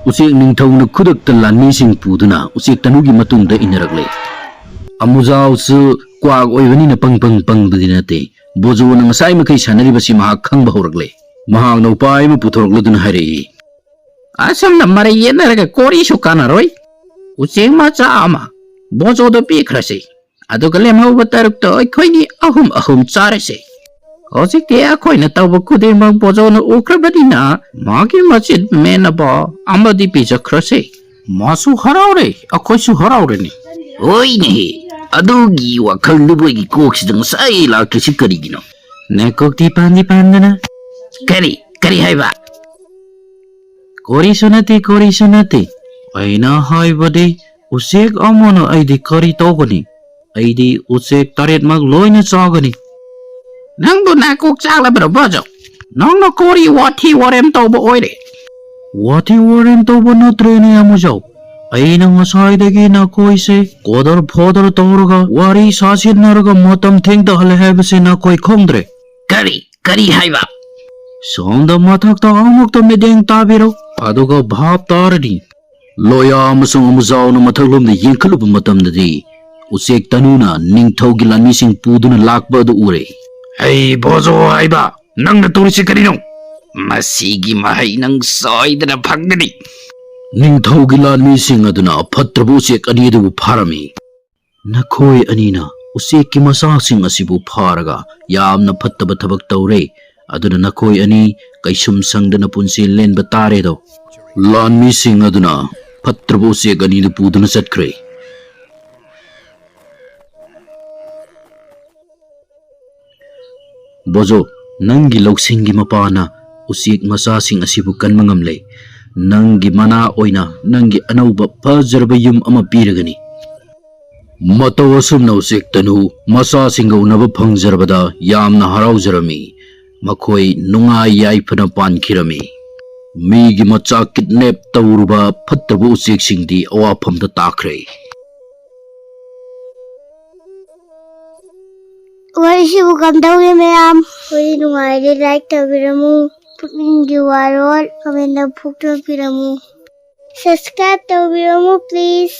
ꯎꯆꯦꯛ ꯅꯤꯡꯊꯧꯅ ꯈꯨꯗꯛꯇ ꯂꯥꯟꯃꯤꯁꯤꯡ ꯄꯨꯗꯨꯅ ꯎꯆꯦꯛ ꯇꯅꯨꯒꯤ ꯃꯇꯨꯡꯗ ꯏꯟꯅꯔꯛꯂꯦ꯫ ꯑꯃꯨꯖꯥꯎꯁꯨ ꯀ꯭ꯋꯥꯛ ꯑꯣꯏꯕꯅꯤꯅ ꯄꯪ ꯄꯪ ꯄꯪꯕꯗꯤ ꯅꯠꯇꯦ꯫ ꯕꯣꯖꯣꯅ ꯉꯁꯥꯏ ꯃꯈꯩ ꯁꯥꯟꯅꯔꯤꯕꯁꯤ ꯃꯍꯥꯛ ꯈꯪꯕ ꯍꯧꯔꯛꯂꯦ꯫ ꯃꯍꯥꯛꯅ ꯎꯄꯥꯏ ꯑꯃ ꯄꯨꯊꯣꯔꯛꯂꯗꯨꯅ ꯍꯥꯏꯔꯛꯏ꯫ ꯑꯁꯨꯝꯅ ꯃꯔꯩ ꯌꯦꯠꯅꯔꯒ ꯀꯣꯔꯤꯁꯨ ꯀꯥꯟꯅꯔꯣꯏ꯫ ꯎꯆꯦꯛ ꯃꯆꯥ ꯑꯃ ꯕꯣꯖꯣꯗ ꯄꯤꯈ꯭ꯔꯁꯤ, ꯑꯗꯨꯒ ꯂꯦꯝꯍꯧꯕ ꯇꯔꯨꯛꯇꯣ ꯑꯩꯈꯣꯏꯅꯤ ꯑꯍꯨꯝ ꯑꯍꯨꯝ ꯆꯥꯔꯁꯤ꯫ ꯍꯧꯖꯤꯛꯇꯤ ꯑꯩꯈꯣꯏꯅ ꯇꯧꯕ ꯈꯨꯗꯤꯡꯃꯛ ꯕꯣꯖꯣꯅ ꯎꯈ꯭ꯔꯕꯅꯤꯅ ꯃꯥꯒꯤ ꯃꯆꯤꯟ ꯃꯦꯟꯅꯕ ꯑꯃꯗꯤ ꯄꯤꯖꯈ꯭ꯔꯁꯤ꯫ ꯃꯥꯁꯨ ꯍꯔꯥꯎꯔꯦ, ꯑꯩꯈꯣꯏꯁꯨ ꯍꯔꯥꯎꯔꯅꯤ꯫ ꯍꯣꯏꯅꯦꯍꯦ, ꯑꯗꯨꯒꯤ ꯋꯥꯈꯜꯗꯨꯕꯨ ꯑꯩꯒꯤ ꯀꯣꯛꯁꯤꯗ ꯉꯁꯥꯏ ꯂꯥꯛꯇ꯭ꯔꯤꯁꯤ ꯀꯔꯤꯒꯤꯅꯣ? ꯅꯀꯣꯛꯇꯤ ꯄꯥꯟꯗꯤ ꯄꯥꯟꯗꯅ꯫ ꯀꯔꯤ? ꯀꯔꯤ ꯍꯥꯏꯕ? ꯀꯣꯔꯤꯁꯨ ꯅꯠꯇꯦ, ꯀꯣꯔꯤꯁꯨ ꯅꯠꯇꯦ꯫ ꯑꯩꯅ ꯍꯥꯏꯕꯗꯤ ꯎꯆꯦꯛ ꯑꯃꯅ ꯑꯩꯗꯤ ꯀꯔꯤ ꯇꯧꯒꯅꯤ? ꯑꯩꯗꯤ ꯎꯆꯦꯛ ꯇꯔꯦꯠꯃꯛ ꯂꯣꯏꯅ ꯆꯥꯒꯅꯤ꯫ ꯅꯪꯕꯨ ꯅꯥꯀꯣꯛ ꯆꯥꯛꯂꯕ꯭ꯔꯣ, ꯕꯣꯖꯣ? ꯅꯪꯅ ꯀꯣꯔꯤ ꯋꯥꯊꯤ ꯋꯥꯔꯦꯝ ꯇꯧꯕ ꯑꯣꯏꯔꯦ꯫ ꯋꯥꯊꯤ ꯋꯥꯔꯦꯝ ꯇꯧꯕ ꯅꯠꯇ꯭ꯔꯦꯅꯦ, ꯑꯃꯨꯖꯥꯎ꯫ ꯑꯩꯅ ꯉꯁꯥꯏꯗꯒꯤ ꯅꯈꯣꯏꯁꯦ ꯀꯣꯗꯔ ꯐꯣꯗꯔ ꯇꯧꯔꯒ, ꯋꯥꯔꯤ ꯁꯥꯁꯤꯟꯅꯔꯒ ꯃꯇꯝ ꯊꯦꯡꯊꯍꯜꯂꯦ ꯍꯥꯏꯕꯁꯦ ꯅꯈꯣꯏ ꯈꯪꯗ꯭ꯔꯦ꯫ ꯀꯔꯤ? ꯀꯔꯤ ꯍꯥꯏꯕ? ꯁꯣꯝꯗ ꯃꯊꯛꯇ ꯑꯃꯨꯛꯇ ꯃꯤꯠꯌꯦꯡ ꯇꯥꯕꯤꯔꯣ, ꯑꯗꯨꯒ ꯚꯥꯞ ꯇꯥꯔꯅꯤ꯫ ꯂꯣꯌꯥ ꯑꯃꯁꯨꯡ ꯑꯃꯨꯖꯥꯎꯅ ꯃꯊꯛꯂꯣꯝꯗ ꯌꯦꯡꯈꯠꯂꯨꯕ ꯃꯇꯝꯗꯗꯤ, ꯎꯆꯦꯛ ꯇꯅꯨꯅ ꯅꯤꯡꯊꯧꯒꯤ ꯂꯥꯟꯃꯤꯁꯤꯡ ꯄꯨꯗꯨꯅ ꯂꯥꯛꯄ ꯑꯗꯨ ꯎꯔꯦ꯫ "ꯑꯩ ꯕꯣꯖꯣ ꯍꯥꯏꯕ, ꯅꯪꯅ ꯇꯧꯔꯤꯁꯤ ꯀꯔꯤꯅꯣ? ꯃꯁꯤꯒꯤ ꯃꯍꯩ ꯅꯪ ꯁꯣꯏꯗꯅ ꯐꯪꯒꯅꯤ!" ꯅꯤꯡꯊꯧꯒꯤ ꯂꯥꯟꯃꯤꯁꯤꯡ ꯑꯗꯨꯅ ꯐꯠꯇ꯭ꯔꯕ ꯎꯆꯦꯛ ꯑꯅꯤ ꯑꯗꯨꯕꯨ ꯐꯥꯔꯝꯃꯤ꯫ "ꯅꯈꯣꯏ ꯑꯅꯤꯅ ꯎꯆꯦꯛꯀꯤ ꯃꯆꯥꯁꯤꯡ ꯑꯁꯤꯕꯨ ꯐꯥꯔꯒ ꯌꯥꯝꯅ ꯐꯠꯇꯕ ꯊꯕꯛ ꯇꯧꯔꯦ, ꯑꯗꯨꯅ ꯅꯈꯣꯏ ꯑꯅꯤ ꯀꯩꯁꯨꯝ ꯁꯪꯗꯅ ꯄꯨꯟꯁꯤ ꯂꯦꯟꯕ ꯇꯥꯔꯦꯗꯣ꯫" ꯂꯥꯟꯃꯤꯁꯤꯡ ꯑꯗꯨꯅ ꯐꯠꯇ꯭ꯔꯕ ꯎꯆꯦꯛ ꯑꯅꯤꯗꯨ ꯄꯨꯗꯨꯅ ꯆꯠꯈ꯭ꯔꯦ꯫ "ꯕꯣꯖꯣ, ꯅꯪꯒꯤ ꯂꯧꯁꯤꯡꯒꯤ ꯃꯄꯥꯅ ꯎꯆꯦꯛ ꯃꯆꯥꯁꯤꯡ ꯑꯁꯤꯕꯨ ꯀꯟꯕ ꯉꯝꯂꯦ꯫ ꯅꯪꯒꯤ ꯃꯅꯥ ꯑꯣꯏꯅ ꯅꯪꯒꯤ ꯑꯅꯧꯕ ꯐꯖꯔꯕ ꯌꯨꯝ ꯑꯃ ꯄꯤꯔꯒꯅꯤ꯫" ꯃꯇꯧ ꯑꯁꯨꯝꯅ ꯎꯆꯦꯛ ꯇꯅꯨ ꯃꯆꯥꯁꯤꯡꯒ ꯎꯅꯕ ꯐꯪꯖꯔꯕꯗ ꯌꯥꯝꯅ ꯍꯔꯥꯎꯖꯔꯝꯃꯤ꯫ ꯃꯈꯣꯏ ꯅꯨꯡꯉꯥꯏ ꯌꯥꯏꯐꯅ ꯄꯥꯟꯈꯤꯔꯝꯃꯤ꯫ ꯃꯤꯒꯤ ꯃꯆꯥ ꯀꯤꯗꯅꯦꯞ ꯇꯧꯔꯨꯕ ꯐꯠꯇ꯭ꯔꯕ ꯎꯆꯦꯛꯁꯤꯡꯗꯤ ꯑꯋꯥꯐꯝꯗ ꯇꯥꯈ꯭ꯔꯦ꯫ ꯋꯥꯔꯤꯁꯤꯕꯨ ꯀꯝꯗꯧꯒꯦ ꯃꯌꯥꯝ? ꯋꯥꯔꯤ ꯅꯨꯡꯉꯥꯏꯔꯗꯤ ꯂꯥꯏꯛ ꯇꯧꯕꯤꯔꯝꯃꯨ꯫ ꯄꯨꯛꯅꯤꯡꯒꯤ ꯋꯥꯔꯣꯜ ꯀꯃꯦꯟꯗ ꯐꯣꯡꯗꯣꯛꯄꯤꯔꯝꯃꯨ꯫ ꯁꯕꯁꯀ꯭ꯔꯥꯏꯕ ꯇꯧꯕꯤꯔꯝꯃꯨ ꯄ꯭ꯂꯤꯖ꯫